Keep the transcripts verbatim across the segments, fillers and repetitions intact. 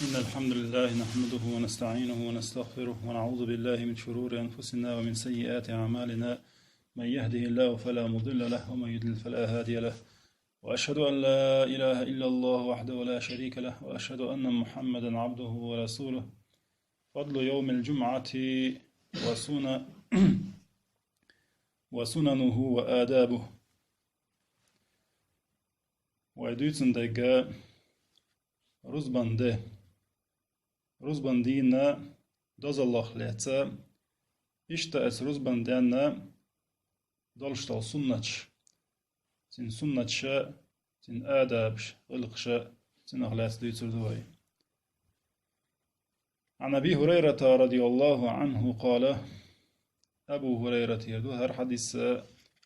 إن الحمد لله نحمده ونستعينه ونستغفره، ونعوذ بالله من شرور أنفسنا ومن سيئات أعمالنا. من يهده الله فلا مضل له، ومن يضلل فلا هادي له. وأشهد أن لا إله إلا الله وحده لا شريك له، وأشهد أن محمدا عبده ورسوله. فضل يوم الجمعة وسن-، وسننه وآدابه. Вай дуьйцун дерг рузбан де. Рузбан дийнан дозаллах лаьцна, иштта оцу рузбан денна долуш долу суннаташ, цуьнан суннаташа, цуьнан адабаша, гӀиллакхаша, цунах лаьцна дуьйцур ду вай. عن أبي هريرة رضي الله عنه قال: Абу ХӀурайратера ду хӀара хьадис,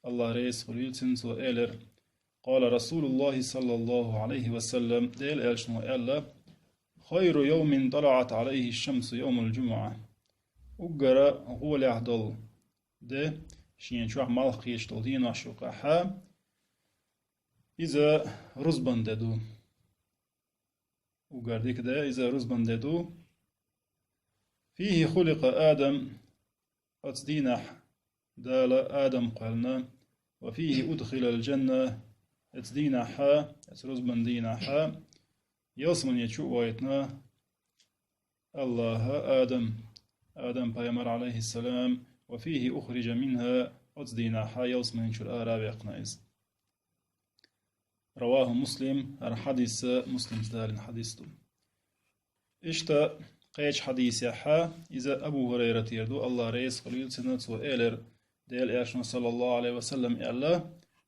Аллах реза хуьлийла цунна, цо элира: قال رسول الله صلى الله عليه وسلم, Делан Элчано аьлла: خير يوم طلعت عليه الشمس يوم الجمعة. Уггара гӀолехь долу де, шена чохь малх кхеташ долу денош юкъахь, иза рузбан де ду. Уггар дика де, иза рузбан де ду. فيه خلق آدم, оцу дийнахь Дала Адам кхоьллина. وفيه أدخل الجنة, оцу дийнахь, оцу рузбан дийнахь ялсамане чу а вайтина Аллаха Адам, Адам пайхамар, عليه السلام. وفيه أخرج منها, оцу дийнахь ялсамане чуьра ара а ваьккхина иза. رواه مسلم, хӀара хьадис Муслима далийна хьадис ду. Иштта кхечу хьадисехь, иза Абу ХӀурайратера ду, Аллах реза хуьлийла цунна, цо элира, Делан Элчано, صلى الله عليه وسلم, аьлла: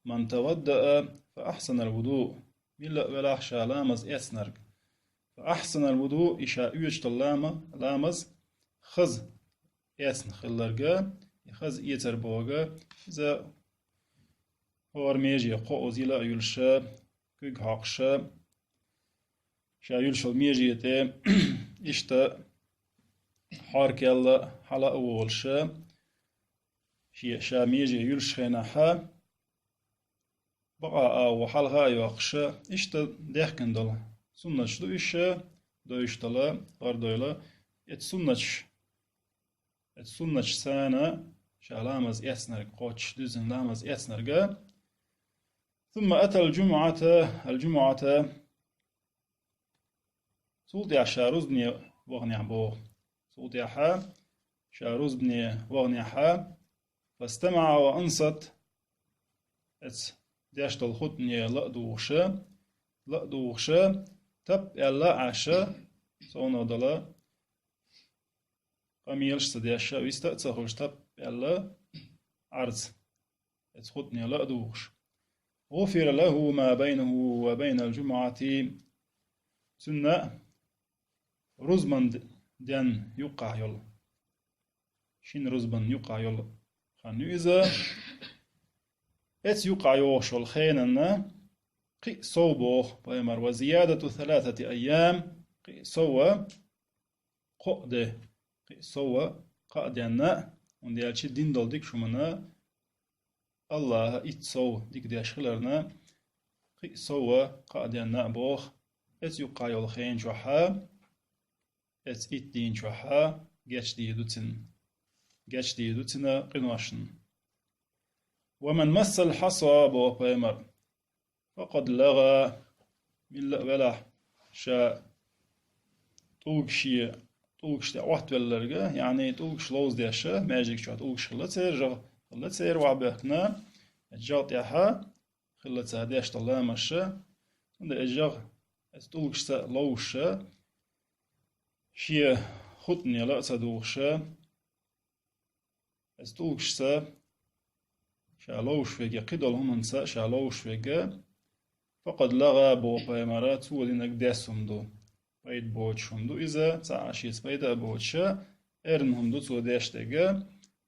من توضأ فأحسن الوضوء, милла а велахь ша ламаз эцнарг, فأحسن الوضوء, и ша оьцуш долу лама-, ламаз хаза эцна хилларг, и хаза эцар бохург, иза хӀора меже кхоъ йила а юьлуш, куьг хьокхуш, ша юьллуш йолу меже тӀе иштта хьор-кхел хьала а волуш, шен ша меже юьллучу хенахь бакъ агӀо хьалха а йоккхуш, иштта даьхкина долу суннаташ ду уьш, дойуш долу, гӀардойла. Эцу суннаташ, эцу суннаташца ша ламаз эцнарг, кхоччуш дуьззина ламаз эцнарг. ثم أتى الجمعة، الجمعة, цул тӀаьхьа ша рузбане ваханехь боху. Цул тӀаьхьа ша рузбане ваханехь, فاستمع وأنصت, эцу деш долу хутбане ла а дугӀуш, ла а дугӀуш, тап аьлла а Ӏаш, совнах дала, къамелаш а ца деш, вист а ца хуьлуш, тап аьлла Ӏарца, эцу хутбане ла а дугӀуш. غفر له ما بينه وبين الجمعة, цуьнан рузбан д-, ден юккъахь йолу, шина рузбан юккъахь йолу хан ю иза. Эцу юккъахь йогӀуш йолу хенан кхин а сов боху пайхамар, وزيادة ثلاثة أيام, кхин а сов, кхоъ де, кхин а сов, кхаа денна, хӀунда аьлча дина долу дикачу хӀуманна Аллаха итт сов дика деш хиларна, кхин а сов, кхаа денна а боху, эцу юккъахь йолу хен чохь, эцу итт дийна чохь гечдийр ду цуьнан, гечдийр ду цуьнан къиношна. ومن مس الحصى, боху пайхамар, فقد لغى, милла а велахь, ша тӀулгаш, тӀулгаш тӀе Ӏоттавелларг, яъни тӀулгаш ловзадеш, маьждиг чохь тӀулгаш хилла церан, жагӀа хилла церан охьабоьхкина, жагӀа тӀехь хилла цара деш долу ламазаш, цундела и жагӀа, эцу тӀулгашца ловзуш, шен хутбане ла а ца дугӀуш, эцу тӀулгашца ша ловзуш верг, кхидолу хӀуманца ша ловзуш верг, فقد لغى, боху пайхамара, цо динарг деза хӀума ду. Пайда боцуш хӀума ду иза, цхьа а шеца пайда а боцуш, эрна хӀума ду цо деш дерг.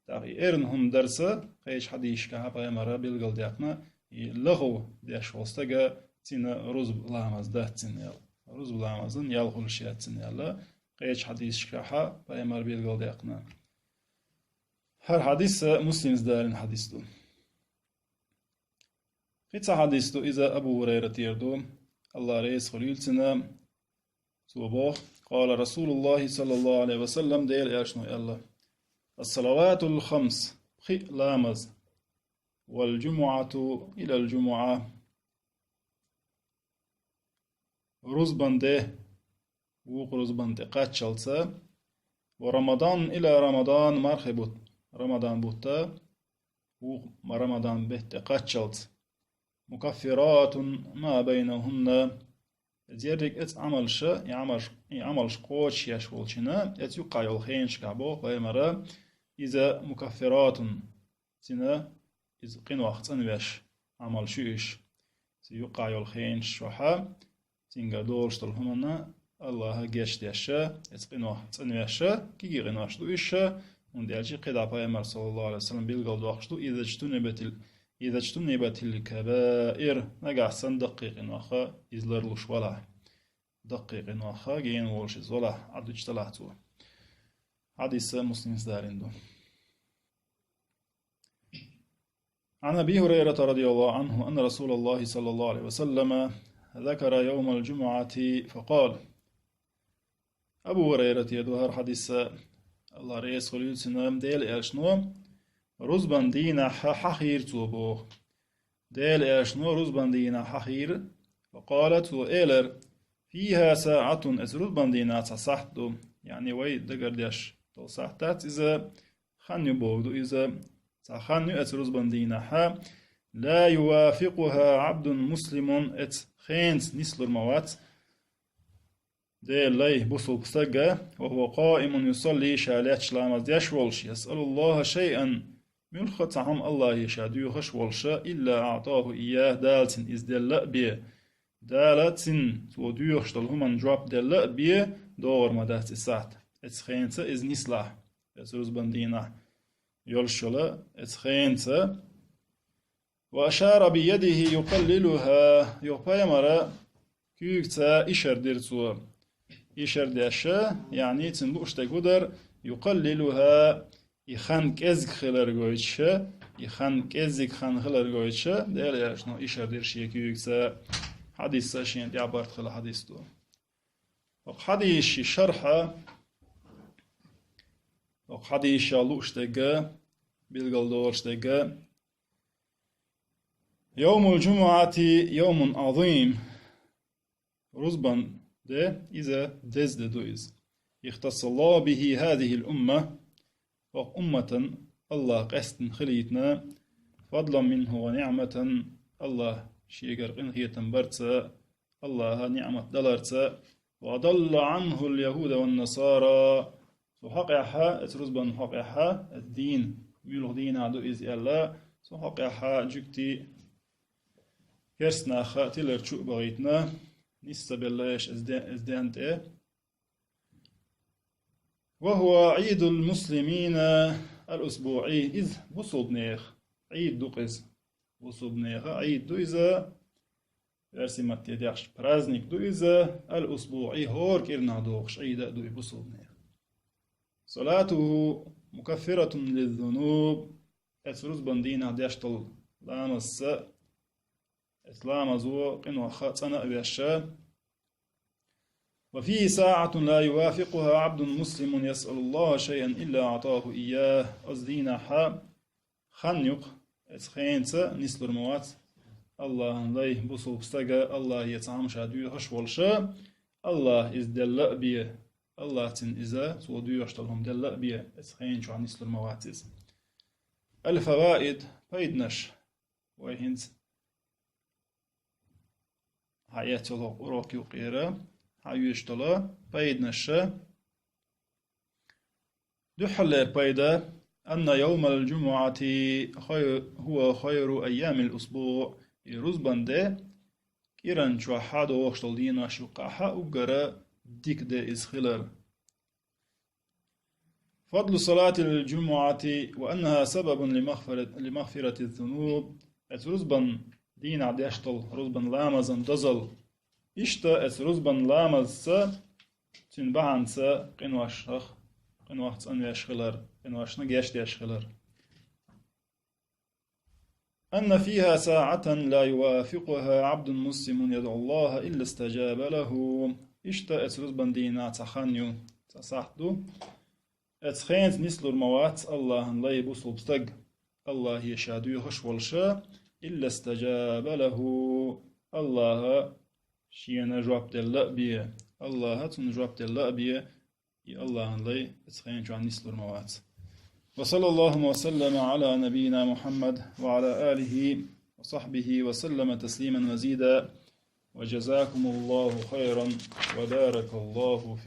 ТӀаккха и эрна хӀума дарца, кхечу хьадисашкахь пайхамара билгалдаьккхина, и лахав деш волу стага, цуьнан рузба ламаз дац цуьнан аьлла. Рузба ламазан ял хуьлуш яц цуьнан аьлла, кхечу хьадисашкахь пайхамара билгалдаьккхина. ХӀара хьадис Муслима далийна хьадис ду. Кхин цхьа хьадис ду, иза Абу ХӀурайратера ду, Аллах реза хуьлийла цунна, цо боху: قال رسول الله صلى الله عليه وسلم, Делан Элчано аьлла: الصلوات الخمس, пхи ламаз, والجمعة إلى الجمعة, рузбан де вукху рузбан тӀе кхаччалца, ورمضان إلى رمضان, мархий бутт Рамадан бутт, вукху Рамадан бетта тӀе кхаччалца, مكفرات ما بينهن, дерриг эцу Ӏамалша, и Ӏамалш, и Ӏамалш кхочушъеш волчунна, эцу юккъехь йолу хенашкахь боху пайхамара, иза مكفرات, цуьнан иза къинойх цӀанвеш Ӏамалш ю уьш. Цу юккъехь йолу хенаш чохь цуьнгара долуш долу хӀуманна Аллаха гечдеш, эцу къинойх цӀанвеш, кегий къинош ду уьш, хӀунда аьлча кхидӀа пайхамара, саллаллаху Ӏалайхи ва саллам, билгалдоккхуш ду: إذا اجتنبت ال إذا اجتنبت الكبائر, нагахь санна даккхий къинойх иза ларлуш валахь. Даккхий къинойх гена волуш иза валахь, Ӏадуьтуш далахь цо. Хьадис Муслимс далийна ду. عن أبي هريرة رضي الله عنه أن رسول الله صلى الله عليه وسلم ذكر يوم الجمعة فقال. Абу ХӀурайрата ду хӀара хьадис, Аллах реза хуьлийла цунна, Делан Элчано рузбан дийнахь хьахийра цо боху. Делан Элчано рузбан дийнахь хьахийра, وقال, цо элира: فيها ساعة, эцу рузбан дийнахь цхьа сахьт ду, яъни вай дагардеш долу сахьт дац иза, хан ю бохург ду иза, цхьа хан ю эцу рузбан дийнахь, لا يوافقها عبد مسلم, эцу хенца нислур ма вац Делан лай, бусулба стаг, وهو قائم يصلي, ша лаьтташ ламаз деш волуш, يسأل الله شيئا, муьлхха а цхьа хӀума Аллахе ша доьхуш а волуш, إلا أعطاه إياه, Дала цунна иза делла а бен, Дала цунна цо доьхуш долу хӀуманна жоп делла а бен, догӀур ма дац и сахьт. Эцу хенца иза нислахь, эцу рузбан дийнахь йолуш йолу эцу хенца. وأشار بيده يقللها, юха пайхамара куьйгаца ишар дира цо. Ишар деш, яъни цуьнан лууш дерг хӀун дара, يقللها, и хан кӀезиг хилар гойтуш, и хан кӀезиг хан хилар гойтуш, Делан Элчано ишар дира шен куьйгаца. Хьадис а шена тӀехь барт хилла хьадис ду. Оцу хьадисийн шархь, оцу хьадисах лууш дерг, билгалдолуш дерг, يوم الجمعة يوم عظيم. Рузбан де, иза деза де ду иза. اختص الله به هذه الأمة. Оцу умматана Аллаха къаьсттина хилийтина, فضلا منه ونعمة, Аллах шегара къинхетам барца, Аллаха ниъмат даларца, وأضل عنه اليهود والنصارى. Цу хьокъехь, эцу рузбан хьокъехь, эцу дийна, муьлха дийнахь ду иза аьлла, цу хьокъехь жуьгтий, керстанах тилар чу а бахийтина, нис ца белла эш эцу де-, эцу ден тӀе. وهو عيد المسلمين الأسبوعي. Иза бусулбанех Ӏийд ду-кх иза. Бусулбанеха Ӏийд ду иза. Оьрсийн матте дехча, праздник ду иза, الأسبوعي, хӀора кӀирнах дохуш Ӏийд а ду и бусулбанех. صلاته مكفرة للذنوب. Эцу рузбан дийнахь деш долу ламазца, эцу ламазо къинойх цӀан а веш, وفيه ساعة لا يوافقها عبد مسلم يسأل الله شيئا إلا أعطاه إياه. Оцу дийнахь хан ю-кх, эцу хенца нислур ма вац Аллахьан лай, бусулба стага, Аллахе цхьа хӀума ша доьхуш а волуш, Аллаха иза делла а бен, Аллаха цунна иза, цо доьхуш долу хӀума делла а бен, эцу хен чохь нислур ма вац иза. الفوائد, пайданаш. Вай хӀинца хьаэццалгӀа урок юкъера хьан йоьшуш долу пайданаш. Дуьххьарлера пайда: أن يوم الجمعة خير، هو خير أيام الأسبوع. И рузбан де кӀиран чохь дохуш долу денош юккъехь уггара дика де иза хилар. فضل صلاة الجمعة وأنها سبب لمغفرة، لمغفرة الذنوب. Эцу рузбан дийнахь деш долу рузбан ламазан дозалла. Иштта эцу рузбан ламазца, цуьнан бахьанца къиношах, къинойх цӀанвеш хилар, къиношна гечдеш хилар. أن فيها ساعة لا يوافقها عبد مسلم يدعو الله إلا استجاب له. Иштта оцу рузбан дийнахь цхьа хан ю, цхьа сахьт ду. Оцу хенца нислур ма вац Аллахьан лай бусулба стаг, Аллахье ша доьхуш волуш, إلا استجاب له, Аллахьа шена жоп делла а бен, Аллахьа цунна жоп делла а бен, и Аллахьан лай оцу хенчохь нислур ма вац. وصلى الله وسلم على نبينا محمد وعلى آله وصحبه وسلم تسليما مزيدا. وجزاكم الله خيرا وبارك الله فيكم.